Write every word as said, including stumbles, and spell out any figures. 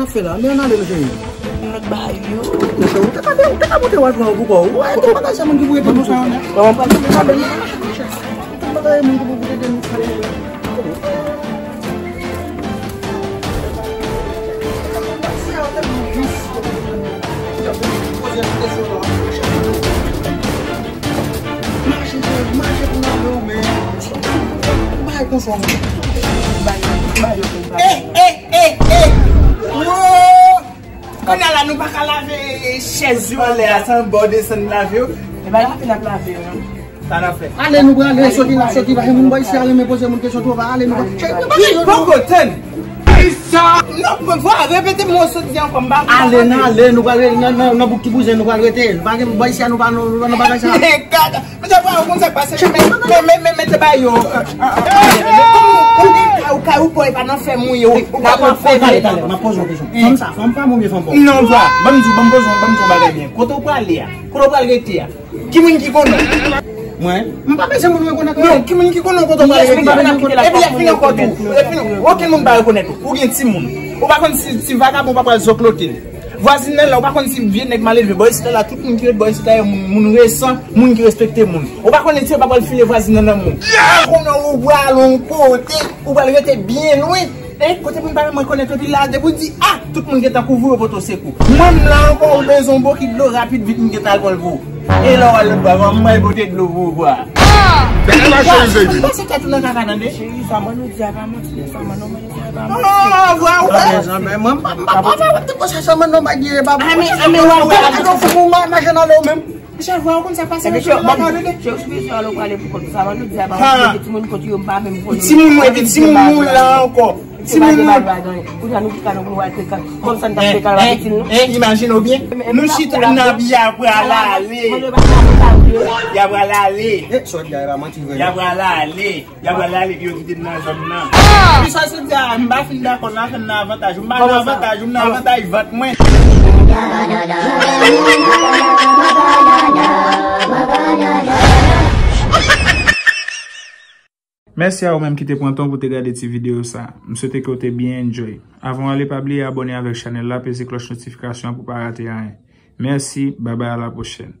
n ap fè la? Ann ale, cheri. Lòt bagay yo. Mesye, ou te ka, ou te ka monte wòl pran pou kò w. Ou wè, tout bagay se moun ki pou ede nou. Kòman pa? Tout bagay moun ki pou ede nou. Mache, cheri, mache pou n ale, men. Bay konsa. Bay, bay yo konsa. Eh, eh, eh, eh. Wo! Kounye a la, nou pa ka lave chèz yo anlè a san bò desann lave yo. E bay la, n ap lave yo, non? Sa n ap fè? Ale, nou prale, soti la, soti la. E moun bò isi a renmen poze moun kesyon twòp. Ale, nou prale. Cheri, pa gen yo, non. Poko tann. Non, bon, vwa, repete mo sot di ankò, m pa konprann. Ale, n ale, nou pral re-, nan, nan, nan bouk ti bouzen, nou pral rete. Pa gen, bò isi a, nou pa, nou, nou pa nan bagay sa. Kaka. Mesye, vwa, ou konn sa k pase? Men, men, men, men, mete bay yo. Ou gen kay, ou kay, ou pòy pa nan fèm ou ye. Ou pa nan fèm ou ye. Talè, talè, m ap poze yon kesyon. Fanm sa, fanm pa moun, fanm pa. Non, vwa, ban m di w, ban m poze, ban m di w bagay byen. Kote w prale a? Kote w pral rete a? Ki moun ki konnen w? Mwen? M pa bezwen moun rekonèt mwen. Non, ki moun ki konnen w kote w pral rete a? Epi lè fini ankò tou. Epi non, okenn moun pa rekonèt ou. Ou gen timoun. Ou pa konn si, si vagabon pa pral zoklote l. Vwazin nan la, ou pa konn si vye nèg malelve. Bò isit la, tout moun ki ret bò isit la, yo moun, moun resan, moun ki respekte moun. Ou pa konnen si yo pa pral file vwazin nan nan men w. Ou konnen ou pral yon kote, ou pral rete byen lwen. E kote moun pa janm rekonèt epi la, depi w di, a, tout moun gentan kouvri w, yo pote w sekou. Mwen, m la ankò, ou bezwen yon bokit dlo rapid vit, m gentan al pran l pou ou. E lè w al lòt bò a, m pral pote dlo pou ou, bwa. Bèl machann, Zedi. Ou pase tèt ou nan kaka, tande? Cheri, sa mwen nou di a pa manti, sa mwen nou manti, sa pa manti. Oh, bwa, ou wè. Mwen, m pa, m pa, m pa, m pa, te konsa, sa mwen nou pa di, e pa. A, men, a, men, wè, wè. Ou wè, ou mache nan lè ou menm. Mesye, vwa, ou konn sa k pase nan cheve lakay ou, tande? Cheve sou mesye a, ou prale pou kont ou. Sa mwen nou di a pa manti, timoun kote yo, m pa menm konnen. Timoun mwen, epi timoun moun la ankò. Timoun mwen. Kounye a nou ki ka nou pou nou al frekant. Konn sa n t ap frekant avèk timoun nou. Imajine w byen. Nou chita nan bi a pral ale. Y a pral ale. Y a pral ale. Y a pral ale, epi yo kite m nan zòn nan. Ki sa se di a, m pa fin dakò, n a fè n nan avantaj. M pa nan avantaj, m nan avantaj vant mwen. Mèsi a ou menm ki te pran tan pou te gade ti videyo sa. M swete ke w te byen enjoy. Avan w ale, pa bliye abòne avèk chanèl la, peze klòch notifikasyon an pou pa rate anyen. Mèsi, babay, a la pwochèn.